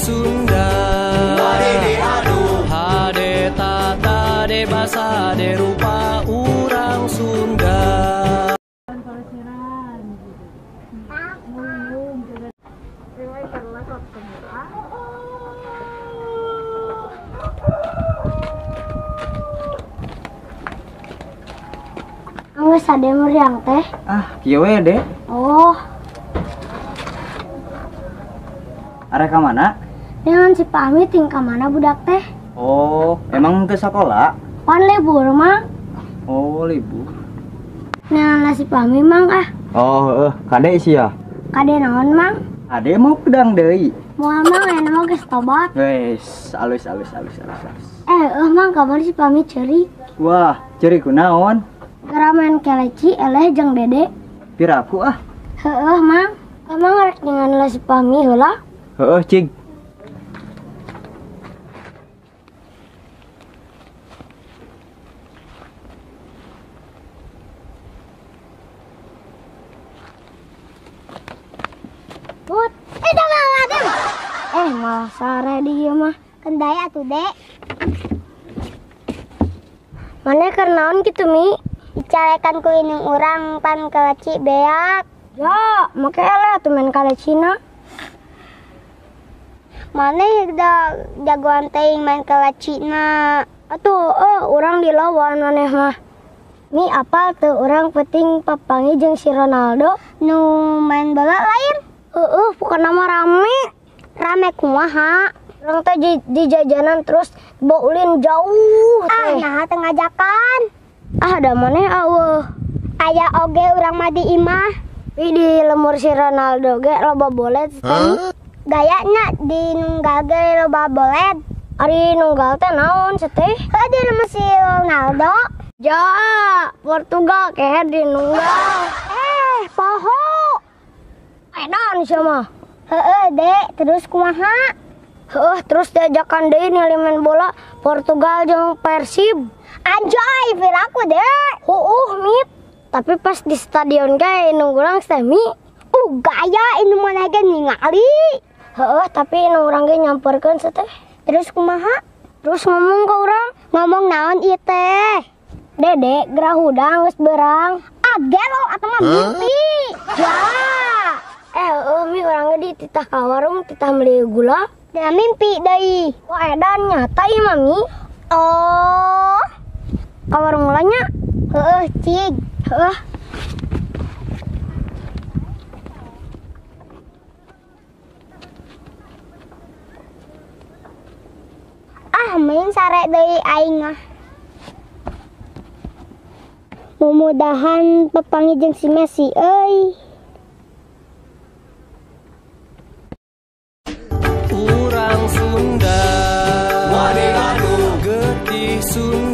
Sunda. Hade tata de basa de rupa urang Sunda. Kamu sade meriang teh? Ah, kieu we, Dek. Oh. Arek ka mana? Dengan si Pami ting ka mana budak teh? Oh, emang teu sakola? Pan libur, Mang. Oh, libur. Nah, si Pami, Mang ah. Oh, heeh, kade sia. Kade naon, Mang? Ade mau pedang deui. Moal Mang, aya mah geus tobat. Wes, alus alus alus alus alus. Mang kamari si Pami ceurik. Wah, ceurik kunaon? Gara main keleci eleh jeung Dede. Piraku ah. Heeh, Mang. Emang rek dengan si Pami heula? Heeh, cing. Put, itu malah malah sare di ieu mah. Kendaya atuh, Dek. Mana keur naon kitu, Mi? Dicalekan ku indung urang pan keleci beak. Ya, make eleh atuh main kalecina. Maneh da jagoan teuing main kelecina. Atuh, urang dilawan maneh mah. Mi apal teu urang penting papangi jeung si Ronaldo nu main bola lain? Heeh, pokona mah rame. Rame kumaha? Urang teh di jajanan terus baulin jauh teh. Ah, naha teu ngajakan. Ah, da maneh aweuh. Aya oge urang mah di imah. Ih, di lemur si Ronaldo ge loba bolet teh. Gayanya di nunggal ge loba bolet. Ari nunggal teh naon seteh? Heuh, di lemur si Ronaldo. Ja, Portugal keher di nunggal. Poho. Edan sia mah. Heeh, Dek, terus kumaha? Heeh, terus diajakan deui ningali main bola Portugal jeung Persib. Anjay, piraku, Dek. Heueuh, Mit. Tapi pas di stadion ge indung urang teh, Mi. Gaya indung maneh ge ningali. Heeh, tapi indung urang ge nyamperkeun teh. Terus kumaha? Terus ngomong ka urang. Ngomong naon ieu teh? Dede, gerah hudang geus beurang. Ah, gelo atuh mah mimpi. Ja. Mi urang ge dititah ka warung titah meuli gula. Dina mimpi deui. Wah, edan nyata ieu mah, Mi. Oh. Ka warung heula nya? Heeh, cig. Heeh. Ah, mending sare deui aing mah. Mudah-mudahan papanggih jeung si Messi euy. Urang Sunda, getih Sunda.